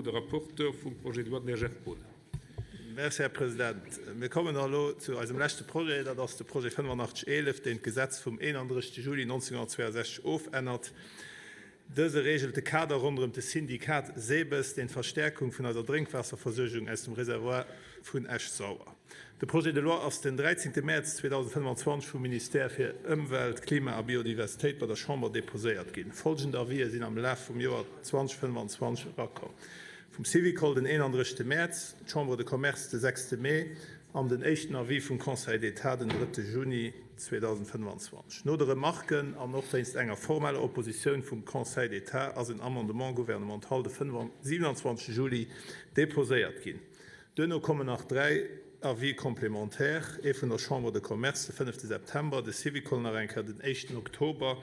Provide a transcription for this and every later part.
De Rapporteur vum Projet de loi, den Här Jeff Boonen. Merci, Här President. Mir kommen da elo zu eisem leschte Projet. Dat ass de Projet 8511, deen d'Gesetz vum 31. Juli 1962 ofännert. Dëse reegelt de Kader ronderëm de Syndikat SEBES, deen d'Verstärkung vun eiser Drénkwaasserversuergung aus dem Reservoir vun Esch-Sauer. De Projet de loi ass den 13. Mäerz 2025 vum Ministère fir Ëmwelt, Klima a Biodiversitéit bei der Chamber deposéiert ginn. Folgend Avisë sinn am Laf vum Joer 2025 erakomm, vum Syvicol den 31. Mäerz, d'Chambre de Commerce de 6. Mee an den éischten Avis vum Conseil d'État den 3. Juni 2025. No de Remarken an och wéinst enger formeller Oppositioun vum Conseil d'État ass en Amendement gouvernemental de 27. Juli deposéiert ginn. Duerno kommen nach 3 Avis complémentaires, ee vun der Chambre de Commerce de fënnefte September, de Syvicol nach eng Kéier den éischten Oktober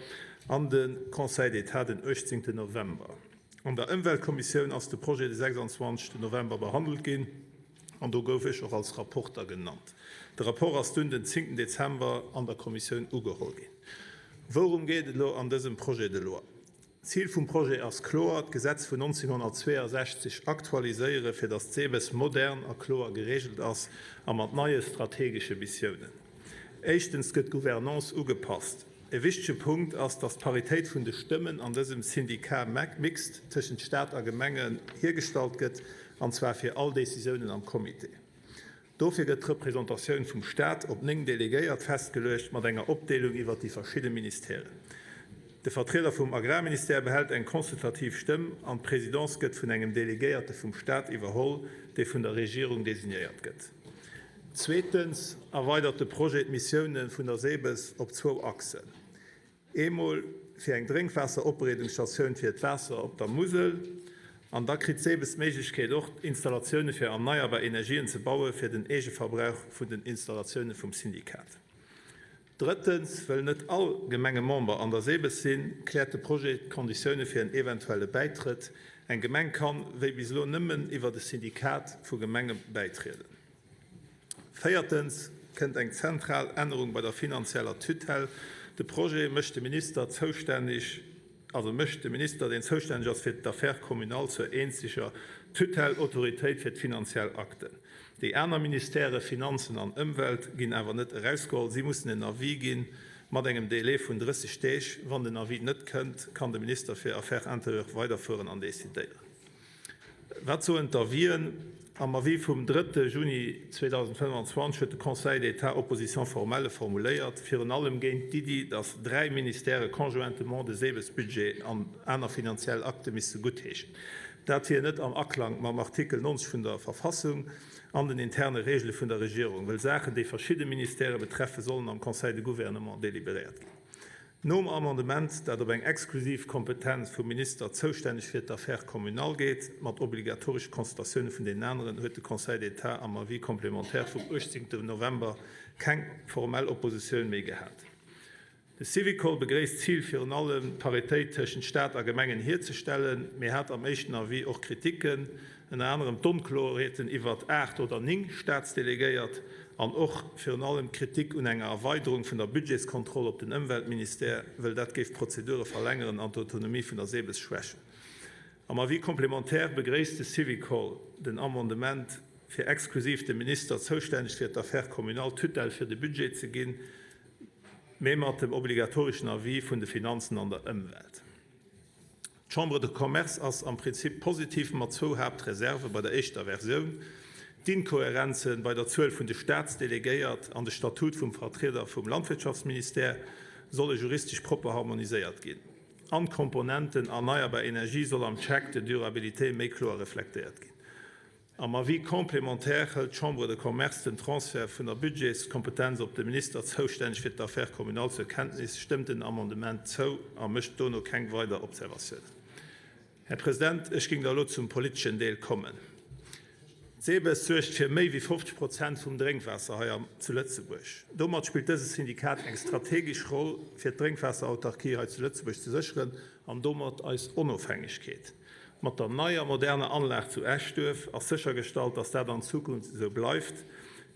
an de Conseil d'État den uechtzéngten November. An der Ëmweltkommissioun ass de Projet de 26. November behandelt ginn an do gouf ech och als Rapporter genannt. De Rapport ass dunn den zéngten Dezember an der Kommissioun ugeholl ginn. Wourum geet et elo an dësem Projet de loi? D'Zil vum Projet ass kloer, d'Gesetz vun 1962 aktualiséieren, fir datt d'SEBES modern a kloer gereegelt ass a mat neie strategesche Missiounen. Éischtens gëtt d'Gouvernance ugepasst. E wichtege Punkt ass, datt d'Paritéit vun de Stëmmen an dësem Syndicat mixte tëschent Staat a Gemenge hiergestallt gëtt, an zwar fir all Decisiounen am Comité. Dofir gëtt d'Representatioun vum Staat op 9 Delegéiert festgeluecht, mat enger Opdeelung iwwer déi verschidde Ministèren. De Vertrieder vum Agrarministère behält eng consultativ Stëmm an d'Presidence gëtt vun engem Delegéierte vum Staat iwwerholl, dee vun der Regierung designéiert gëtt. Zweetens erweidert de Projet d'Missioune vun der SEBES op zwou Achsen. Eemol fir eng Drénkwaasseropbereedungsstatioun fir d'Waasser op der Musel an da kritt SEBES d'Méiglechkeet och Installatioune fir erneierbar Energien ze baue fir den Eegeverbrauch vun den Installatioune vum Syndikat. Drëttens, wëll net all Gemenge Member an der SEBES sinn, kläert de Projet d'Konditioune fir en eventuelle Bäitrëtt. Eng Gemeng kann, wéi bis elo, nëmmen iwwert e Syndikat vu Gemenge bäitrieden. Véiertens kënnt eng zentral Ännerung bei der finanzieller Tutelle. De Projet mécht de Minister zoustänneg, also mécht de Minister, deen zoustänneg ass fir d'Affaires communales, zur eenzeger Tutelle-Autoritéit fir d'finanziell Akten. Déi aner Ministèrë, Finanzen an Ëmwelt, ginn awer net erausgeholl. Si mussen en Avis gi mat engem Délai vun 30 Deeg. Wann den Avis net kënnt, kann de Minister fir Affaires intérieures weiderfueren an decidéieren. Wat soen d'Avisen? Am Avis vum drëtte Juni 2025 huet de Conseil d'État Opposition formelle formuléiert, virun allem géint d'Iddi, datt dräi Ministèrë conjointement de SEBES-Budget an aner finanziell Akte misste guttheeschen. Dat wier net am Aklang mam Artikel 90 vun der Verfassung an den interne Reegele vun der Regierung, wëll Saachen, déi verschidde Ministèrë betreffen, sollen am Conseil de Gouvernement deliberéiert ginn. Nom Amendement, dat op eng exklusiv Kompetenz vum Minister zoustänneg fir d'Affaires communales geet, mat obligatoresche Consultatioune vun deenen aneren, huet de Conseil d'État am Avis complémentaire vum 18 November keng formell Oppositioun méi gehat. De Syvicol begréisst d'Zil, virun allem d'Paritéit tëschent Staat a Gemengen hierzestellen, mee hat am éischten Avis och Kriticken, Ënner anerem d'Onkloerheeten iwwert 8 oder 9 Staatsdelegéiert an och virun allem d'Kritik un enger Erweiderung vun der Budgetskontroll op den Ëmweltministère, wëll dat géif d'Prozedure verlängeren an d'Autonomie vun der SEBES schwächen. Am Avis complémentaire begréisst de Syvicol den Amendement, fir exklusiv dem Minister zoustänneg fir d'Affaires communales d'Tutelle fir de Budget ze ginn, mee mat dem obligatoreschen Avis vun de Finanzen an der Ëmwelt. D'Chambre de Commerce ass am Prinzip positiv, mat zwou Haaptreserve bei der éischter Versioun, d'Inkohärenze bei der Zuel vun de Staatsdelegéiert an de Statut vum Vertrieder vum Landwirtschaftsministère solle juristesch propper harmoniséiert ginn an d'Komponenten erneierbar Energie soll am Check de durabilité méi kloer reflektéiert ginn. Am Avis complémentaire hëlt d'Chambre de Commerce den Transfert vun der Budgetskompetenz op de Minister zoustänneg fir d'Affaires communales zur Kenntnis, stëmmt den Amendement zou a mécht dono keng weider Observatiounen. Här President, ech géing da elo zum politeschen Deel kommen. D'SEBES suergt fir méi wéi 50 Prozent vum Drénkwaasser hei zu Lëtzebuerg. Domat spillt dëse Syndikat eng strategesch Roll, fir d'Drénkwaasserautarkie hei zu Lëtzebuerg ze sécheren an domat eis Onofhängegkeet. Mat der neier moderner Anlag zu Eschduerf ass séchergestallt, dass dat an Zukunft esou bleift,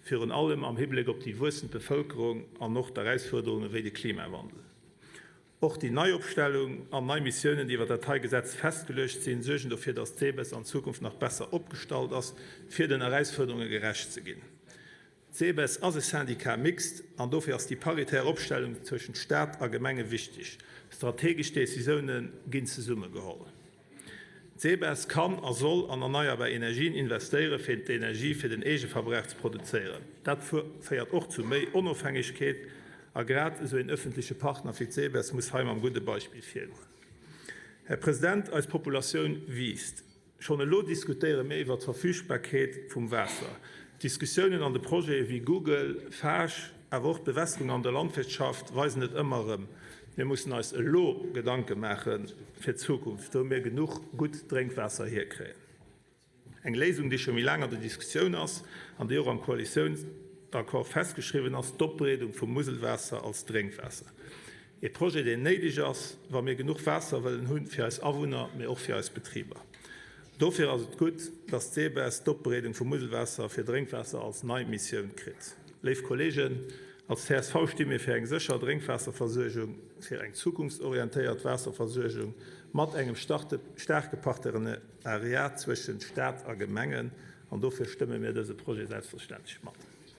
virun allem am Hibléck op déi wuessend Bevëlkerung an och d'Erausfuerderunge wéi de Klimawandel. Och déi nei Opstellung an nei Missiounen, déi iwwer dat hei Gesetz festgeluecht sinn, suergen dofir, dass d'SEBES an Zukunft nach besser opgestallt ass, fir den Erausfuerderunge gerecht ze ginn. D'SEBES ass e Syndicat mixte an dofir ass déi paritär Opstellung tëschent Staat a Gemenge wichtig. Strategesch Décisioune ginn zesumme geholl. D'SEBES kann a soll an erneierbar Energien investéieren, fir d'Energie fir den Eegeverbrauch ze produzéieren. Dat féiert och zu méi Onofhängegkeet a grad esou een ëffentleche Partner wéi d'SEBES muss hei mam gudde Beispill virgoen. Här President, eis Populatioun wiisst. Schonn elo diskutéiere mir iwwert d'Verfügbarkeet vum Waasser. D'Diskussiounen an de Projete wéi Google, FAGE, awer och d'Bewässerung an der Landwirtschaft weisen et ëmmer erëm, Mir mussen eis elo Gedanke maache fir d'Zukunft, wou mir genuch gutt Drénkwaasser hierkréien. Eng Léisung, déi scho méi laang an der Diskussioun ass an déi och am Koalitiounsaccord festgeschriwwen ass, d'Opbereedung vum Muselwaasser als Drénkwaasser. Ee Projet, deen néideg ass, wa mir genuch Waasser wëllen hunn, fir eis Awunner, mee och fir eis Betriber. Dofir ass et gutt, dass d'SEBES d'Opbereedung vum Muselwaasser fir Drénkwaasser als nei Missioun kritt. Léif Kolleegen, als csv sti mir fir eng sécher Drénkwaasserversuergung, fir eng zukunftsorientéiert Waasserversuergung mat engem staarke Partenariat zwëschen Staat a Gemengen, an dofir stëmme mir dëse Projet selbstverständlech mat.